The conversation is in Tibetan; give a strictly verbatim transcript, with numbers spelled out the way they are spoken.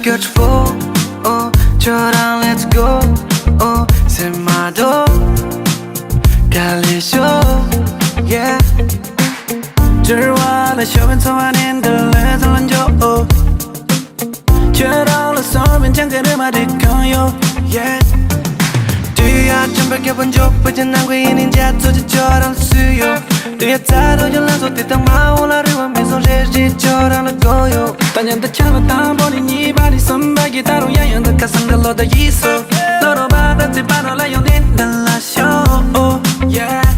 Beautiful, oh, ཁྱོད་རང་let's go, oh, སེམས་མ་འགྲོ། དཀའ་ལས་ཤོར། Yeah. བྲེལ་བ་ལ་ཤོར་བའི་འཚོ་བ་ནི་འདི་ལས་ལ་འཇོག་ཁྱོད་རང་ལ་སོགས་པའི་འཆམ་མཐུན་རེ་མ་རེ་གང་ཡོད། Yeah. དུས་ཡག་ཁྱིམ་པའི་སྐྱོ་པོ་འཇོག་པའི་ཀྱི་ནང་གི་ཡིན་ནི་རྒྱ་མཚོ་ཆེ་ཁྱོད་རང་ལ་སུས་ཡོད། དུས་ཡག་ཚ་རུ་ཡོད་ལ་ཚོ་དེ་དང་མ་འོངས་ལ་རེ་བ་མི་བཟང་རེ་རེ་ཁྱོད་རང་ལ་དགོས་ཡོད། ད་མཉམ་དུ་ཆགས་པ་དང་པོ་ནས་གཉིས་པ་ནས་གསུམ་པ་གི་ད་རུང་ཡང་ཡང་དུ་ཁ་སང་གི་ལོ་ཟླ་ཡིས་སུ། ལོ་རོ་བ་ད་ཚེ་བ་རོ་ལ་ཡོང་དེ་འདི་ལ་ཤོག Yeah.